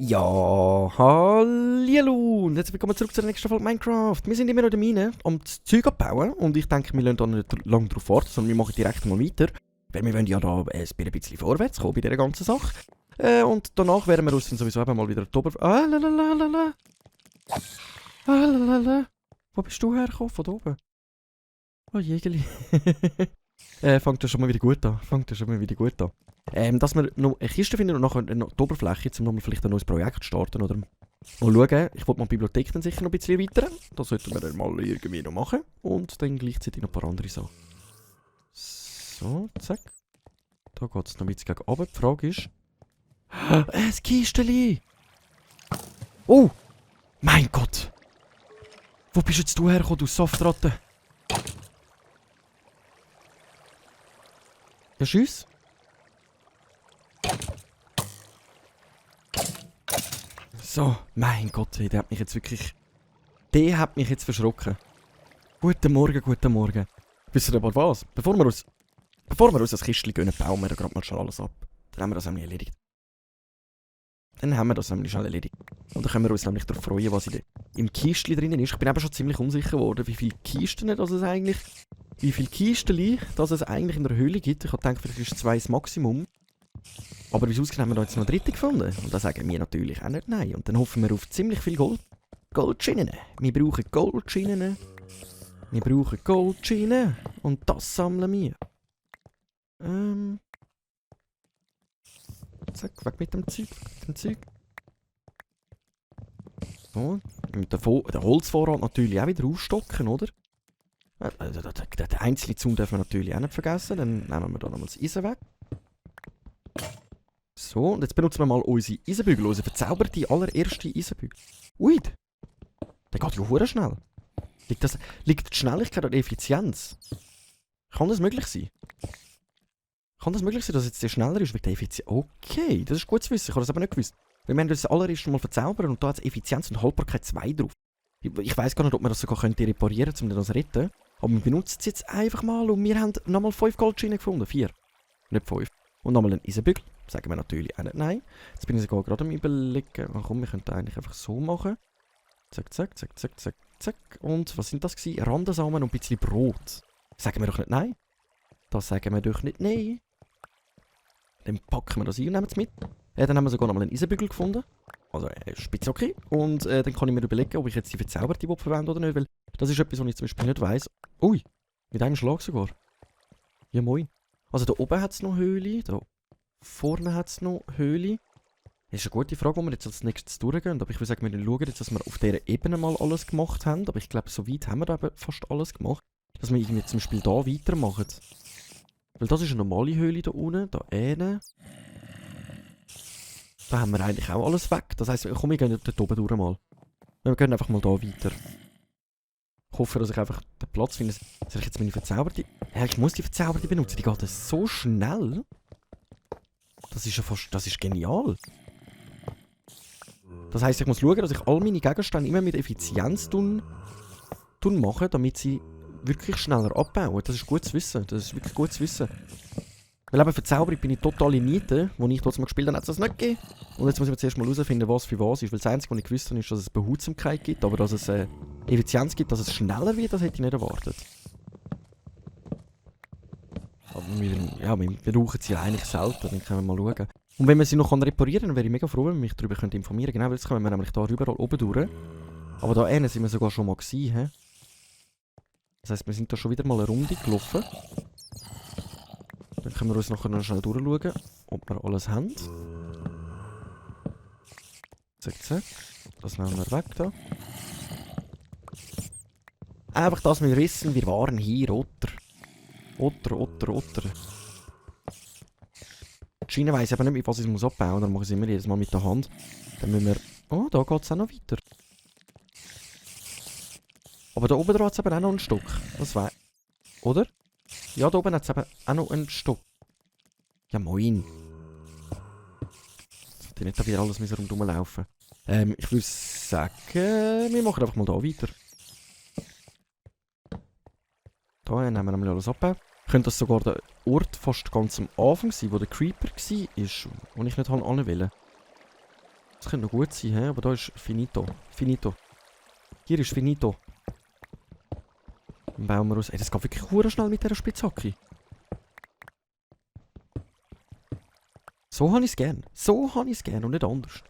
Ja, hallo und jetzt willkommen zurück zur nächsten Folge Minecraft. Wir sind immer noch in der Mine, um das Zeug abbauen und ich denke, wir lassen da nicht lange drauf warten, sondern wir machen direkt mal weiter. Weil wir wollen ja da ein bisschen vorwärts kommen bei dieser ganzen Sache. Und danach werden wir uns dann sowieso eben mal wieder die Oberfläche... Wo bist du hergekommen? Von da oben? Oh Jägeli. Fängt ja schon mal wieder gut an. Dass wir noch eine Kiste finden und nachher noch die Oberfläche, um nochmal vielleicht ein neues Projekt zu starten oder mal schauen. Ich wollte mal die Bibliothek dann sicher noch ein bisschen erweitern. Das sollten wir dann mal irgendwie noch machen. Und dann gleichzeitig noch ein paar andere Sachen. So, zack. Da geht es noch ein bisschen gegen runter. Die Frage ist... ein Kisteli! Oh! Mein Gott! Wo bist jetzt du hergekommen, du Softratte? Ja, tschüss. So, mein Gott, hey, der hat mich jetzt wirklich... Der hat mich jetzt verschrocken. Guten Morgen. Wisst ihr aber was? Bevor wir uns das Kistchen gehen, bauen wir gerade mal schon alles ab. Dann haben wir das nämlich erledigt. Und dann können wir uns nämlich darauf freuen, was im Kistchen drinnen ist. Ich bin eben schon ziemlich unsicher geworden, wie viele Kisten es eigentlich in der Höhle gibt. Ich habe gedacht, vielleicht ist 2 das Maximum. Aber wie es aussieht, haben wir da jetzt noch eine dritte gefunden. Und da sagen wir natürlich auch nicht nein. Und dann hoffen wir auf ziemlich viel Goldschienen. Wir brauchen Goldschienen. Und das sammeln wir. Zack, weg mit dem Zeug. So, mit der Holzvorrat natürlich auch wieder aufstocken, oder? Den einzelnen Zaun dürfen wir natürlich auch nicht vergessen. Dann nehmen wir da nochmal das Eisen weg. So, und jetzt benutzen wir mal unsere Eisenbügel, unsere verzauberte allererste Eisenbügel. Ui, der geht ja verdammt schnell. Liegt die Schnelligkeit an der Effizienz? Kann das möglich sein? Dass jetzt der schneller ist wegen der Effizienz? Okay, das ist gut zu wissen. Ich habe das aber nicht gewusst. Weil wir haben das allererste Mal verzaubert und da hat es Effizienz und Haltbarkeit 2 drauf. Ich weiss gar nicht, ob man das sogar reparieren könnte, um das zu retten. Aber wir benutzen es jetzt einfach mal und wir haben nochmal 5 Goldschienen gefunden. 4. Nicht 5. Und nochmal einen Eisenbügel. Sagen wir natürlich auch nicht nein. Jetzt bin ich sogar gerade am Überlegen. Ach komm, wir könnten eigentlich einfach so machen. Zack. Und was sind das gewesen? Randensamen und ein bisschen Brot. Sagen wir doch nicht nein. Das sagen wir doch nicht nein. Dann packen wir das ein und nehmen es mit. Dann haben wir sogar nochmal einen Eisenbügel gefunden. Also Spitzhacke. Und dann kann ich mir überlegen, ob ich jetzt die verzauberte verwende oder nicht. Weil das ist etwas, was ich zum Beispiel nicht weiss. Ui, mit einem Schlag sogar. Ja moin. Also da oben hat es noch Höhle. Da vorne hat es noch Höhle. Das ist eine gute Frage, wo wir jetzt als nächstes durchgehen. Aber ich würde sagen, wir schauen jetzt, dass wir auf dieser Ebene mal alles gemacht haben. Aber ich glaube, so weit haben wir da eben fast alles gemacht. Dass wir irgendwie zum Beispiel da weitermachen. Weil das ist eine normale Höhle da unten. Da hinten. Da haben wir eigentlich auch alles weg. Das heisst, komm, wir gehen dort oben durch mal. Wir gehen einfach mal da weiter. Ich hoffe, dass ich einfach den Platz finde. Soll ich jetzt meine verzauberte... Ja, ich muss die verzauberte benutzen. Die geht so schnell. Das ist ja fast... Das ist genial. Das heisst, ich muss schauen, dass ich all meine Gegenstände immer mit Effizienz mache, damit sie wirklich schneller abbauen. Das ist gut zu wissen. Weil eben Verzauberung bin ich total in Miete. Als ich dort mal gespielt habe, hat es das nicht gegeben. Und jetzt muss ich zuerst mal herausfinden, was für was ist. Weil das Einzige, was ich gewusst habe, ist, dass es Behutsamkeit gibt. Aber dass es Effizienz gibt, dass es schneller wird, das hätte ich nicht erwartet. Aber wir brauchen sie ja eigentlich selten. Dann können wir mal schauen. Und wenn man sie noch reparieren kann, dann wäre ich mega froh, wenn man mich darüber informieren könnte. Genau, jetzt kommen wir nämlich da überall oben durch. Aber da hinten sind wir sogar schon mal gewesen. He? Das heisst, wir sind da schon wieder mal eine Runde gelaufen. Dann können wir uns nachher noch schnell durchschauen, ob wir alles haben. Zack. Das nehmen wir weg da. Einfach, dass wir wissen, wir waren hier, Otter. Die Schiene weiss eben nicht, wie was ich muss abbauen muss. Dann mache ich es immer jedes Mal mit der Hand. Dann müssen wir... Oh, da geht es auch noch weiter. Aber da oben hat es eben auch noch einen Stock. Das wäre... Oder? Ja, da oben hat es eben auch noch einen Stock. Ja, moin. Jetzt sollte nicht wieder alles rundherum laufen. Ich würde sagen, wir machen einfach mal da weiter. Da nehmen wir nämlich alles ab. Könnte das sogar der Ort fast ganz am Anfang sein, wo der Creeper war, wo ich nicht anwählen wollte. Das könnte noch gut sein, he? Aber da ist Finito. Finito. Hier ist Finito. Dann bauen wir aus. Ey, das geht wirklich hure schnell mit dieser Spitzhacke. So habe ich es gern. So habe ich es gern und nicht anders.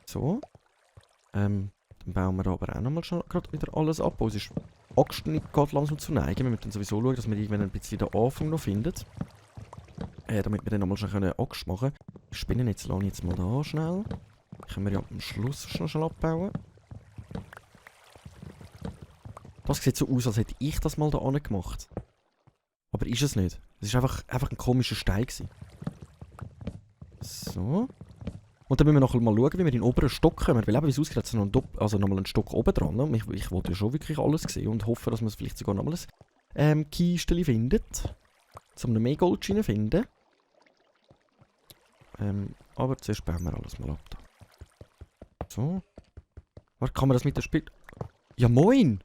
So. Dann bauen wir aber auch nochmal schnell gerade wieder alles ab. Uns ist Axt nicht gerade langsam zu neigen. Wir müssen sowieso schauen, dass wir irgendwann ein bisschen den Anfang noch finden. Damit wir dann nochmal schnell Axt machen können. Spinnennetz lasse ich jetzt mal da schnell. Können wir ja am Schluss schnell abbauen. Das sieht so aus, als hätte ich das mal da gemacht. Aber ist es nicht. Es war einfach ein komischer Stein gewesen. So. Und dann müssen wir nachher mal schauen, wie wir in den oberen Stock kommen. Weil eben, wie es aussieht, hat noch nochmal einen Stock oben dran. Ich wollte ja schon wirklich alles sehen und hoffe, dass man es vielleicht sogar nochmal ein Kisteli findet. Um noch mehr Goldscheine zu finden. Aber zuerst bauen wir alles mal ab. Da. So. Warte, kann man das mit der Spiel... Ja, moin!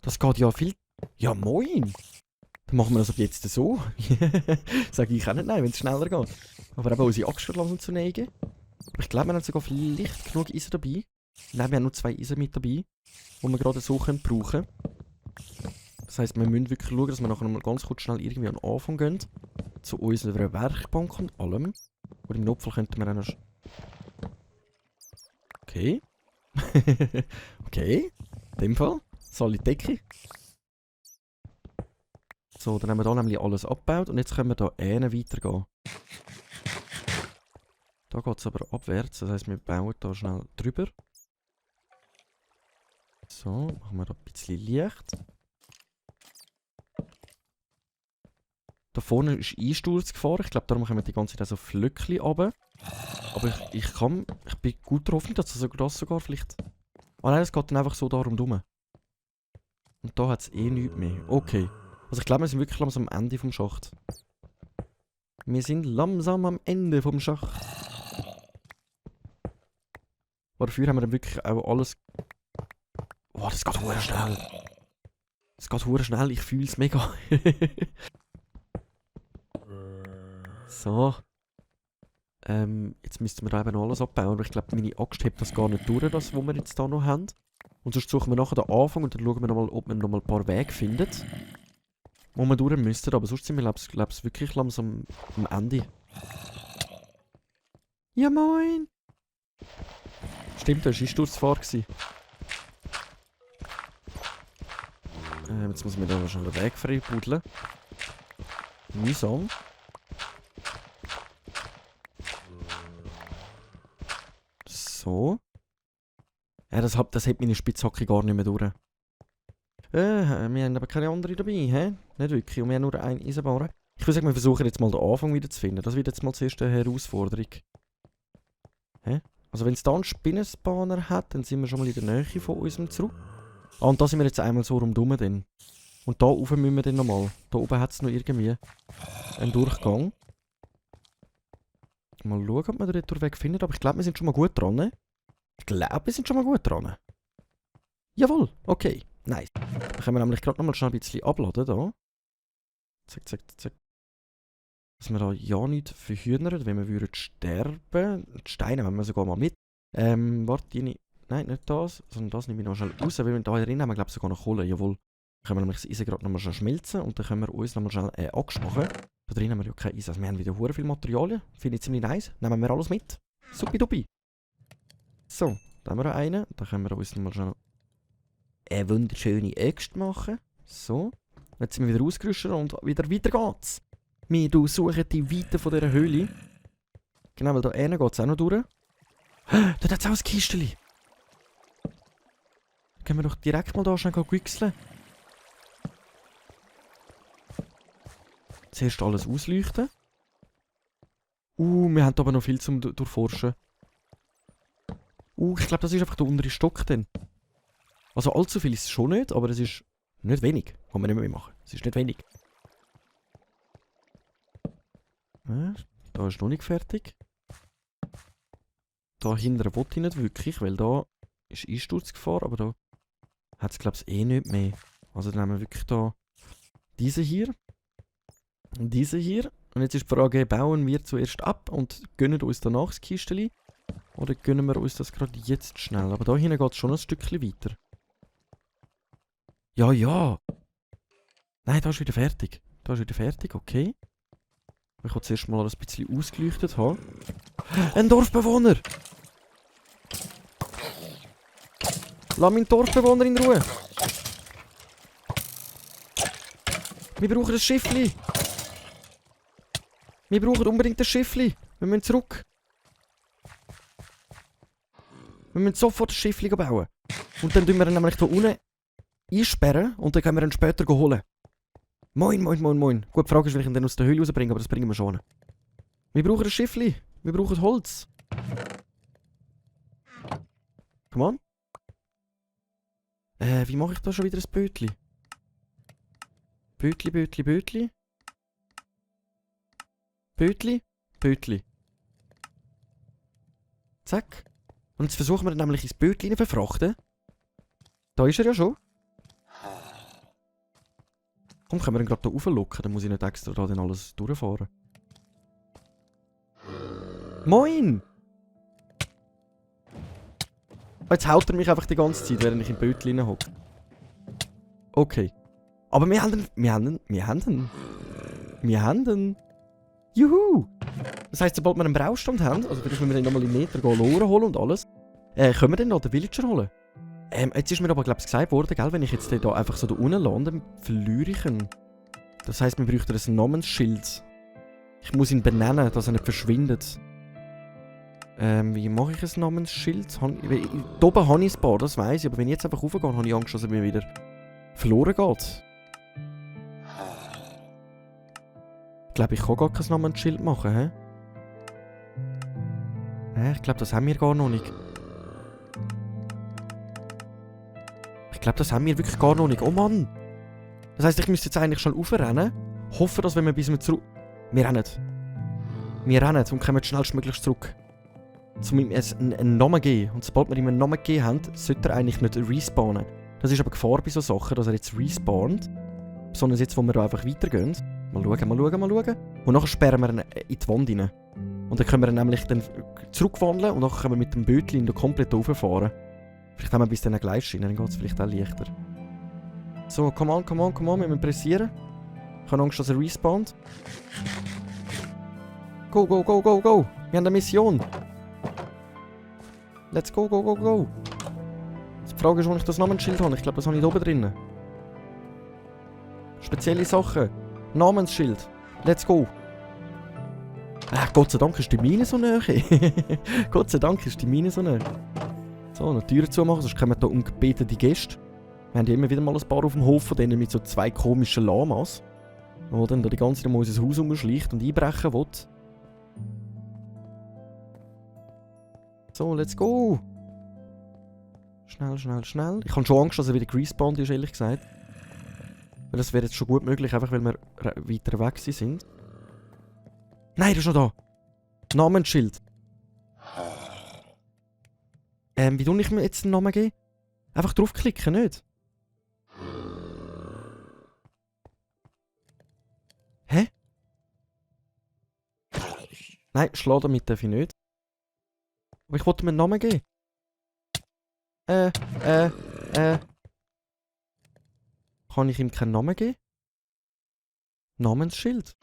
Das geht ja viel... Ja, moin! Dann machen wir das ab jetzt so. Sage ich auch nicht nein, wenn es schneller geht. Aber eben unsere Axt langsam zu neigen. Aber ich glaube, wir haben sogar vielleicht genug Eisen dabei. Nein, wir haben nur 2 Eisen mit dabei, die wir gerade so brauchen können. Das heisst, wir müssen wirklich schauen, dass wir nachher mal ganz kurz schnell irgendwie an den Anfang gehen. Zu unserer Werkbank und allem. Oder im Notfall könnten wir auch noch... Okay. Okay. In dem Fall. Solide Decke. So, dann haben wir hier nämlich alles abgebaut und jetzt können wir hier weitergehen. Da geht es aber abwärts, das heisst, wir bauen da schnell drüber. So, machen wir da ein bisschen Licht. Da vorne ist Einsturzgefahr, ich glaube, darum kommen die ganze Zeit so Flöckchen runter. Aber ich bin gut der Hoffnung, dass das sogar vielleicht... Ah nein, es geht dann einfach so da rundherum. Und da hat es eh nichts mehr. Okay. Also ich glaube, wir sind wirklich langsam am Ende vom Schacht. Wir sind langsam am Ende vom Schacht. Aber dafür haben wir dann wirklich auch alles... Oh, das geht hure schnell. Das geht hure schnell, ich fühle es mega. So. Jetzt müssten wir da eben noch alles abbauen, aber ich glaube, meine Axt hebt das gar nicht durch, das, was wir jetzt hier noch haben. Und sonst suchen wir nachher den Anfang und dann schauen wir nochmal, ob wir nochmal ein paar Wege finden, wo wir durch müssten. Aber sonst sind wir, glaube ich, wirklich langsam am Ende. Ja, moin! Stimmt, das war Einsturzfahrt. Jetzt muss man da schon den Weg frei buddeln. Mühsam. So. Ja, das hat meine Spitzhacke gar nicht mehr durch. Wir haben aber keine andere dabei, hä? Nicht wirklich. Und wir haben nur einen Eisenbahn. Ich würde sagen, wir versuchen jetzt mal den Anfang wieder zu finden. Das wird jetzt mal zuerst eine Herausforderung. Hä? Also wenn es da einen Spinnenspawner hat, dann sind wir schon mal in der Nähe von unserem zurück. Ah, und da sind wir jetzt einmal so rundherum dann. Und da oben müssen wir dann nochmal. Da oben hat es noch irgendwie einen Durchgang. Mal schauen, ob wir den Durchweg finden. Aber ich glaube, wir sind schon mal gut dran. Ne? Ich glaube, wir sind schon mal gut dran. Jawohl, okay, nice. Dann können wir nämlich gerade nochmal schnell ein bisschen abladen da. Zack, zack, zack. Dass wir da ja nicht verhühnern, wenn wir würden sterben. Die Steine nehmen wir sogar mal mit. Warte, nein, nicht das, sondern das nehme ich noch schnell raus, weil wir da drin haben wir, glaube ich, sogar noch Kohle, jawohl. Dann können wir nämlich das Eisen gerade nochmal schnell schmelzen und dann können wir uns nochmal schnell eine Axt machen. Da drin haben wir ja kein Eisen, also wir haben wieder hure viel Materialien. Finde ich ziemlich nice. Nehmen wir alles mit. Supi-dupi. So, da haben wir noch einen. Dann können wir uns nochmal schnell eine wunderschöne Axt machen. So. Jetzt sind wir wieder ausgerüstet und wieder weiter geht's. Wir suchen die Weite von dieser Höhle. Genau, weil da hinten geht es auch noch durch. Dort hat es auch ein Kisteli. Können wir doch direkt mal da schnell wechseln. Zuerst alles ausleuchten. Wir haben aber noch viel zum Durchforschen. Ich glaube, das ist einfach der untere Stock dann. Also allzu viel ist es schon nicht, aber es ist nicht wenig. Kann man nicht mehr machen. Es ist nicht wenig. Da ist noch nicht fertig. Da hinten wollte ich nicht wirklich, weil da ist Einsturzgefahr, aber da hat es, glaube ich, eh nicht mehr. Also dann haben wir wirklich da diese hier. Und diese hier. Und jetzt ist die Frage, bauen wir zuerst ab und gönnen uns danach das Kisteli? Oder gönnen wir uns das gerade jetzt schnell? Aber da hinten geht es schon ein Stückchen weiter. Ja, ja. Nein, da ist wieder fertig. Da ist wieder fertig, okay. Ich will zuerst mal alles ein bisschen ausgeleuchtet haben. Ein Dorfbewohner! Lass meinen Dorfbewohner in Ruhe! Wir brauchen ein Schiffli! Wir brauchen unbedingt ein Schiffli! Wir müssen zurück! Wir müssen sofort ein Schiffli bauen. Und dann tun wir ihn nämlich hier unten einsperren und dann können wir ihn später holen. Moin, moin, moin, moin. Gut, die Frage ist, will ich ihn dann aus der Höhle rausbringen, aber das bringen wir schon. Wir brauchen ein Schiffli. Wir brauchen Holz. Come on. Wie mache ich da schon wieder ein Bötli? Bötli, Bötli, Bötli. Bötli, Bötli. Zack. Und jetzt versuchen wir nämlich ins Bötli zu verfrachten. Da ist er ja schon. Komm, können wir ihn gerade hier rauflocken, dann muss ich nicht extra da dann alles durchfahren. Moin! Jetzt haut er mich einfach die ganze Zeit, während ich im Bötli hocke. Okay. Aber wir haben ihn. Juhu! Das heisst, sobald wir einen Braustand haben, also vielleicht müssen wir dann nochmal in Meter Loren holen und alles, können wir dann noch den Villager holen. Jetzt ist mir aber, glaube ich, gesagt worden, gell, wenn ich jetzt da einfach so da unten lande, dann verliere ich ihn. Das heisst, wir bräuchten ein Namensschild. Ich muss ihn benennen, dass er nicht verschwindet. Wie mache ich ein Namensschild? Da oben habe ich ein paar, das weiss ich, aber wenn ich jetzt einfach raufgehe, habe ich Angst, dass er mir wieder verloren geht. Ich glaube, ich kann gar kein Namensschild machen, hä? Ich glaube, das haben wir gar noch nicht. Ich glaube, das haben wir wirklich gar noch nicht. Oh Mann! Das heisst, ich müsste jetzt eigentlich schon aufrennen. Hoffen, dass wenn wir bis wir zurück... Wir rennen. Wir rennen und kommen schnellstmöglich zurück. Um ihm einen Namen geben. Und sobald wir ihm einen Namen gegeben haben, sollte er eigentlich nicht respawnen. Das ist aber Gefahr bei so Sachen, dass er jetzt respawnt. Sondern jetzt, wo wir da einfach weitergehen. Mal schauen. Und nachher sperren wir ihn in die Wand rein. Und dann können wir ihn nämlich dann zurückwandeln und nachher können wir mit dem Bötchen komplett rauffahren. Vielleicht haben wir bis dann eine Gleisschiene, dann geht es vielleicht auch leichter. So, come on, wir müssen pressieren. Ich habe Angst, dass er respawnt. Go! Wir haben eine Mission. Let's go! Die Frage ist, wo ich das Namensschild habe. Ich glaube, das habe ich hier oben drin. Spezielle Sachen. Namensschild. Let's go. Gott sei Dank ist die Mine so nahe. Gott sei Dank ist die Mine so nahe. So, noch die Türen zumachen, sonst kommen hier ungebetete Gäste. Wir haben ja immer wieder mal ein paar auf dem Hof von denen mit so 2 komischen Lamas. Die dann da die ganze Zeit um unser Haus umschleicht und einbrechen will. So, let's go! Schnell. Ich habe schon Angst, dass er wieder gerespawnt ist, ehrlich gesagt. Weil das wäre jetzt schon gut möglich, einfach weil wir weiter weg sind. Nein, der ist noch da! Namensschild! Wie tue ich mir jetzt einen Namen geben? Einfach draufklicken, nicht? Hä? Nein, schlagen damit darf ich nicht. Aber ich wollte mir einen Namen geben. Kann ich ihm keinen Namen geben? Namensschild?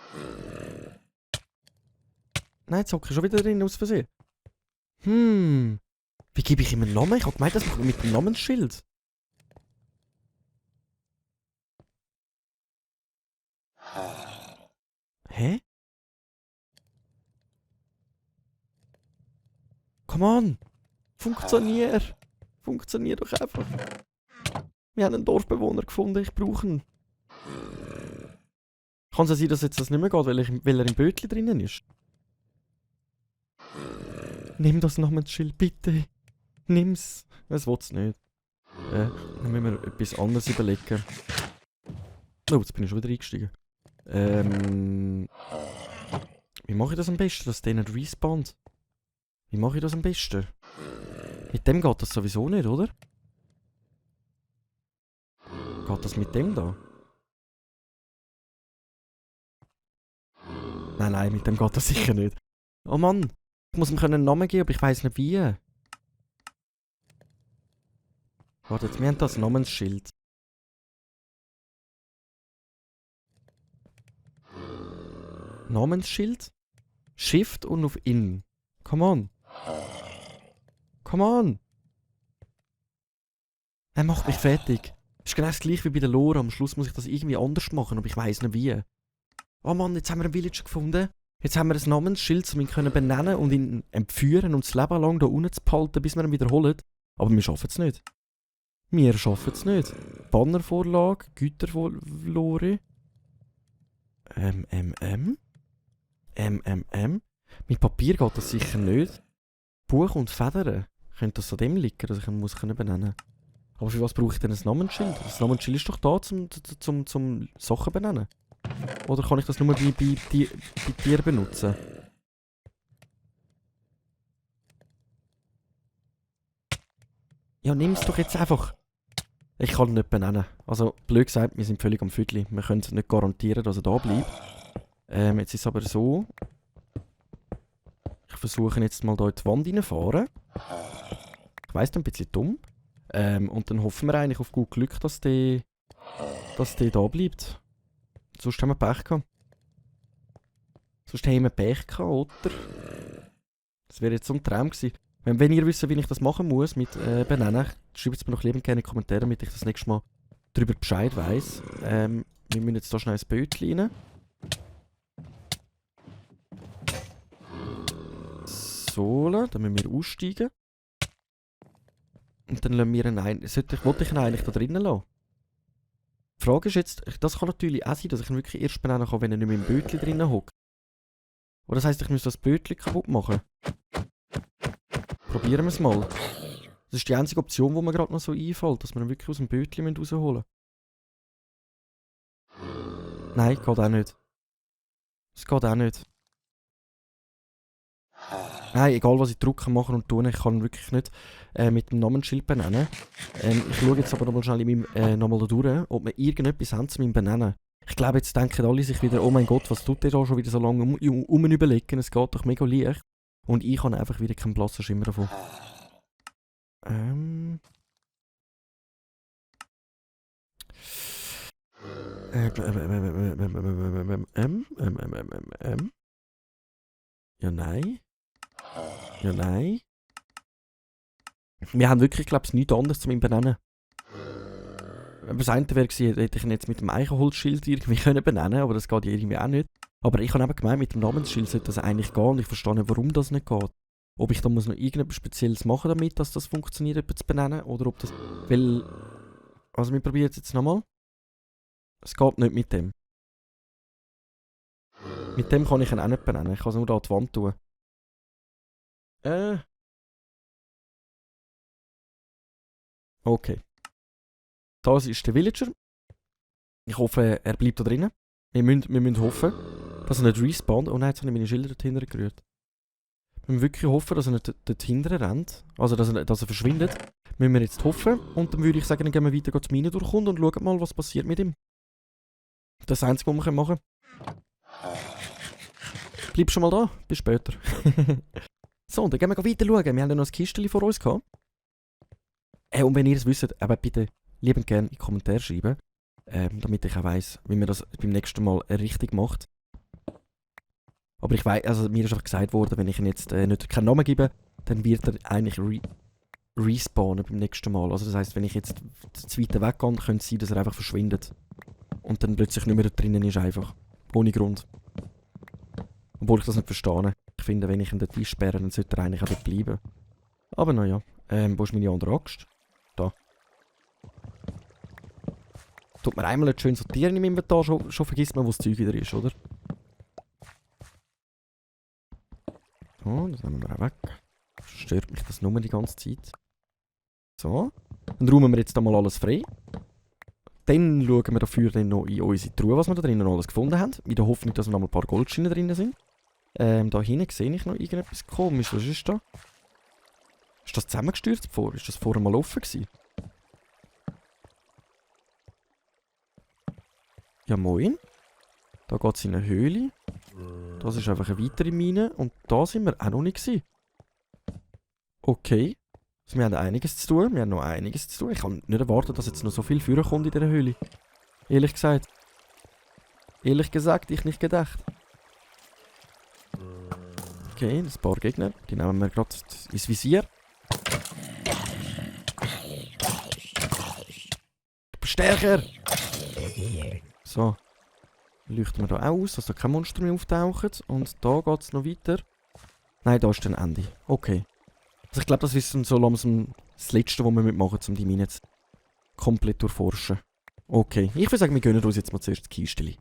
Nein, jetzt hocke ich schon wieder drin, aus Versehen. Wie gebe ich ihm einen Namen? Ich habe gemeint, das macht man mit dem Namensschild. Hä? Come on! Funktionier doch einfach. Wir haben einen Dorfbewohner gefunden, ich brauche ihn. Kann es ja sein, dass jetzt das nicht mehr geht, weil er im Bötchen drinnen ist? Nimm das Namensschild, bitte. Nimm's. Es will's nicht. Dann müssen wir etwas anderes überlegen. Oh, jetzt bin ich schon wieder eingestiegen. Wie mache ich das am besten, dass der nicht respawnt? Wie mache ich das am besten? Mit dem geht das sowieso nicht, oder? Geht das mit dem da? Nein, mit dem geht das sicher nicht. Oh Mann, ich muss ihm einen Namen geben, aber ich weiss nicht wie. Warte, wir haben das Namensschild. Namensschild? Shift und auf In. Come on. Come on. Er macht mich fertig. Ist genau das gleiche wie bei der Lore. Am Schluss muss ich das irgendwie anders machen, aber ich weiss nicht wie. Oh Mann, jetzt haben wir einen Villager gefunden. Jetzt haben wir ein Namensschild, um ihn benennen und ihn entführen und das Leben lang da unten zu behalten, bis wir ihn wiederholen. Aber wir schaffen es nicht. Wir schaffen es nicht. Bannervorlage, Güterlore. Mit Papier geht das sicher nicht. Buch und Federn. Könnte das an dem liegen, dass ich ihn muss benennen? Aber für was brauche ich denn ein Namensschild? Das Namensschild ist doch da, zum Sachen benennen. Oder kann ich das nur bei Tieren benutzen? Ja, nimm es doch jetzt einfach. Ich kann ihn nicht benennen. Also, blöd gesagt, wir sind völlig am Viertel. Wir können nicht garantieren, dass er da bleibt. Jetzt ist es aber so. Ich versuche jetzt mal hier in die Wand reinfahren. Ich weiss, das ist ein bisschen dumm. Und dann hoffen wir eigentlich auf gut Glück, dass der da bleibt. Sonst haben wir Pech gehabt. Sonst haben wir Pech gehabt, oder? Das wäre jetzt so ein Traum gewesen. Wenn ihr wisst, wie ich das machen muss mit benennen, schreibt es mir noch liebend gerne in die Kommentare, damit ich das nächste Mal darüber Bescheid weiss. Wir müssen jetzt da schnell ein Bötchen rein. So, dann müssen wir aussteigen. Und dann lassen wir ihn wollte ich ihn eigentlich da drinnen lassen? Die Frage ist jetzt, das kann natürlich auch sein, dass ich ihn wirklich erst benennen kann, wenn er nicht mehr im Bötchen drinnen hockt. Oder das heisst, ich muss das Bötchen kaputt machen. Probieren wir es mal. Das ist die einzige Option, die mir gerade noch so einfällt, dass wir ihn wirklich aus dem Bötchen rausholen müssen. Nein, geht auch nicht. Es geht auch nicht. Nein, egal was ich drücke, mache und tue, ich kann ihn wirklich nicht mit dem Namensschild benennen. Ich schaue jetzt aber nochmal schnell in meinem, nochmal da durch, ob wir irgendetwas haben zu meinem Benennen. Ich glaube, jetzt denken alle sich wieder, oh mein Gott, was tut der da schon wieder so lange überlegen? Es geht doch mega leicht. Und ich habe einfach wieder keinen blassen Schimmer davon. Ja, nein. Ja, nein. Wir haben wirklich, glaube ich, nichts anderes zu ihm benennen. Wenn das eine wäre gewesen, hätte ich ihn jetzt mit dem Eichenholzschild irgendwie benennen können, aber das geht ja irgendwie auch nicht. Aber ich habe eben gemeint, mit dem Namensschild sollte das eigentlich gehen und ich verstehe nicht, warum das nicht geht. Ob ich da muss noch irgendetwas Spezielles machen damit, dass das funktioniert, etwas zu benennen, oder ob das... Weil... Also wir probieren es jetzt nochmal. Es geht nicht mit dem. Mit dem kann ich ihn auch nicht benennen, ich kann es nur da an die Wand tun. Okay. Das ist der Villager. Ich hoffe, er bleibt da drinnen. Wir müssen hoffen, dass er nicht respawnt. Oh nein, jetzt habe ich meine Schilder dorthin gerührt. Wir müssen wirklich hoffen, dass er nicht dorthin rennt. Also, dass er verschwindet. Müssen wir jetzt hoffen. Und dann würde ich sagen, dann gehen wir weiter die Mine durchkommen und schauen mal, was passiert mit ihm. Das ist das Einzige, was wir machen können. Bleib schon mal da. Bis später. So, und dann gehen wir weiter schauen. Wir haben ja noch ein Kistchen vor uns gehabt. Und wenn ihr es wisst, aber bitte liebend gerne in die Kommentare schreiben. Damit ich auch weiss, wie man das beim nächsten Mal richtig macht. Aber ich weiss, also mir ist einfach gesagt worden, wenn ich ihm jetzt nicht keinen Namen gebe, dann wird er eigentlich respawnen beim nächsten Mal. Also das heisst, wenn ich jetzt zu weit weggehe, könnte es sein, dass er einfach verschwindet. Und dann plötzlich nicht mehr da drinnen ist einfach. Ohne Grund. Obwohl ich das nicht verstehe. Ich finde, wenn ich ihn dort einsperre, dann sollte er eigentlich auch dort bleiben. Aber naja. Wo ist meine andere Axt? Da. Tut man einmal nicht schön sortieren im Inventar, schon vergisst man, wo das Zeug wieder ist, oder? So, das nehmen wir auch weg. Stört mich das nur die ganze Zeit. So. Dann räumen wir jetzt mal alles frei. Dann schauen wir dafür dann noch in unsere Truhe, was wir da drinnen alles gefunden haben. In der Hoffnung, dass noch mal ein paar Goldscheine drin sind. Da hinten sehe ich noch irgendetwas komisch. Was ist da? Ist das zusammengestürzt vor? Ist das vorher mal offen gewesen? Ja moin. Da geht es in eine Höhle. Das ist einfach eine weitere Mine. Und da sind wir auch noch nicht gewesen. Okay. Also wir haben einiges zu tun. Wir haben noch einiges zu tun. Ich kann nicht erwarten, dass jetzt noch so viel Führer kommt in dieser Höhle. Ehrlich gesagt. Ehrlich gesagt, ich nicht gedacht. Okay, ein paar Gegner. Die nehmen wir gerade ins Visier. Stärker! So. Leuchten wir da auch aus, dass da kein Monster mehr auftaucht. Und da geht es noch weiter. Nein, da ist dann Ende. Okay. Also ich glaube, das ist dann so langsam das Letzte, was wir mitmachen, um die Mine jetzt komplett durchforschen. Okay. Ich würde sagen, wir gönnen uns jetzt mal zuerst das Kisteli.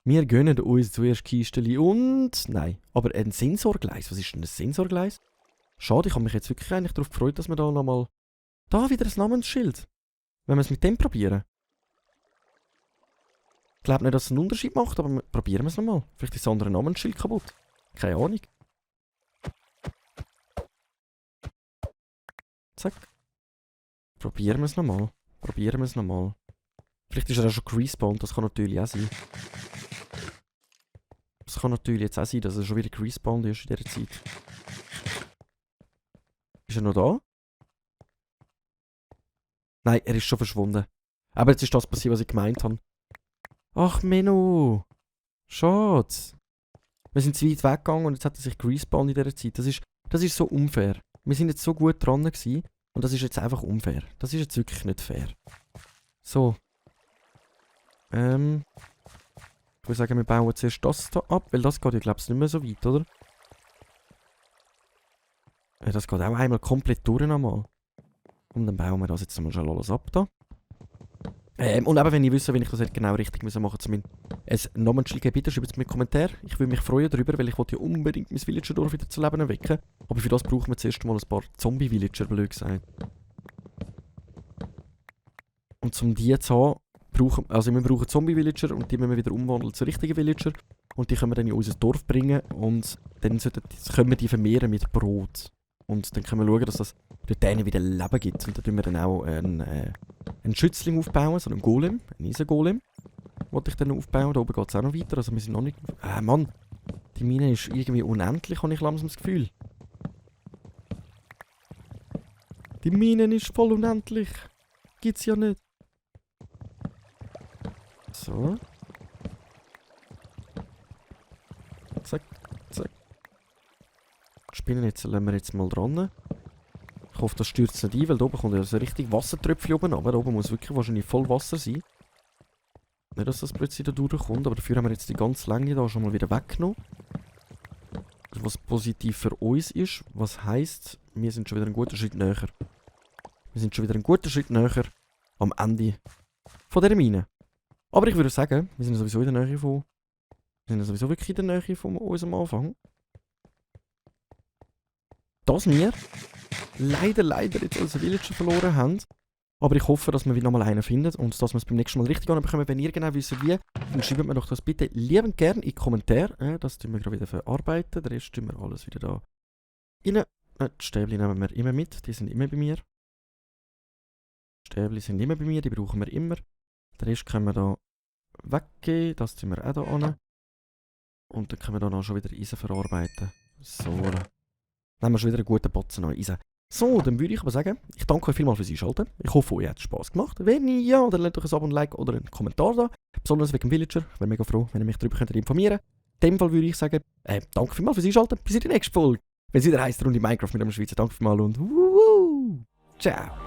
Wir gönnen uns zuerst Kisteli und... Nein. Aber ein Sensorgleis. Was ist denn ein Sensorgleis? Schade, ich habe mich jetzt wirklich eigentlich darauf gefreut, dass wir da nochmal... Da wieder ein Namensschild. Wenn wir es mit dem probieren. Ich glaube nicht, dass es einen Unterschied macht, aber probieren wir es nochmal. Vielleicht ist das andere Namensschild kaputt. Keine Ahnung. Zack. Probieren wir es nochmal. Probieren wir es nochmal. Vielleicht ist er auch schon gerespawnt, das kann natürlich auch sein. Das kann natürlich jetzt auch sein, dass er schon wieder gerespawnt ist in dieser Zeit. Ist er noch da? Nein, er ist schon verschwunden. Aber jetzt ist das passiert, was ich gemeint habe. Ach, Menno. Schade. Wir sind zu weit weggegangen und jetzt hat er sich gerespawnt in dieser Zeit. Das ist so unfair. Wir sind jetzt so gut dran gewesen und das ist jetzt einfach unfair. Das ist jetzt wirklich nicht fair. So. Ich würde sagen, wir bauen zuerst das hier ab, weil das geht ja, glaube ich, nicht mehr so weit, oder? Ja, das geht auch einmal komplett durch einmal. Und dann bauen wir das jetzt mal schon alles ab da. Und eben, wenn ihr wisst, wie ich das genau richtig machen muss, um ein Namensschild geben, bitte schreibt es mir in die Kommentare. Ich würde mich freuen darüber, weil ich wollte ja unbedingt mein Villager-Dorf wieder zu Leben erwecken. Aber für das brauchen wir zuerst mal ein paar Zombie-Villager, blöd gesagt. Und um die zu haben, wir brauchen Zombie-Villager und die müssen wir wieder umwandeln zu richtigen Villager. Und die können wir dann in unser Dorf bringen und dann können wir die vermehren mit Brot. Und dann können wir schauen, dass das dort denen wieder Leben gibt. Und dann tun wir dann auch einen Schützling aufbauen, so einen Golem, einen Eisen-Golem. Wollte ich dann aufbauen, da oben geht es auch noch weiter, also wir sind noch nicht... Mann, die Mine ist irgendwie unendlich, habe ich langsam das Gefühl. Die Mine ist voll unendlich. Gibt's ja nicht. So. Zack, zack. Spinnennetz lassen wir jetzt mal dran. Ich hoffe, das stürzt nicht ein, weil da oben kommt ja so richtig Wassertröpfchen oben, aber da oben muss wirklich wahrscheinlich voll Wasser sein. Nicht, dass das plötzlich da durchkommt, aber dafür haben wir jetzt die ganze Länge da schon mal wieder weggenommen. Was positiv für uns ist, was heisst, wir sind schon wieder einen guten Schritt näher. Wir sind schon wieder einen guten Schritt näher am Ende von dieser Mine. Aber ich würde sagen, wir sind sowieso in der Nähe von... Wir sind sowieso wirklich in der Nähe von unserem Anfang. Dass wir leider jetzt unseren Villager verloren haben. Aber ich hoffe, dass wir wieder nochmal einen finden und dass wir es beim nächsten Mal richtig anbekommen. Wenn ihr genau wisst wie, dann schreibt mir doch das bitte liebend gerne in die Kommentare. Das tun wir gerade wieder verarbeiten. Den Rest tun wir alles wieder da rein. Die Stäbchen nehmen wir immer mit, die sind immer bei mir. Die Stäbchen sind immer bei mir, die brauchen wir immer. Den Rest können wir da weggeben, das tun wir auch da an. Und dann können wir da noch schon wieder Eisen verarbeiten. So. Nehmen wir schon wieder einen guten Batzen an Eisen. So, dann würde ich aber sagen, ich danke euch vielmals fürs Einschalten. Ich hoffe, euch hat es Spass gemacht. Wenn ja, dann lasst euch ein Abo, ein Like oder einen Kommentar da. Besonders wegen dem Villager. Ich wäre mega froh, wenn ihr mich darüber informieren könnt. In dem Fall würde ich sagen, danke vielmals fürs Einschalten. Bis in die nächste Folge. Wenn es wieder heisst, Runde Minecraft mit einem Schweizer. Danke vielmals und ciao.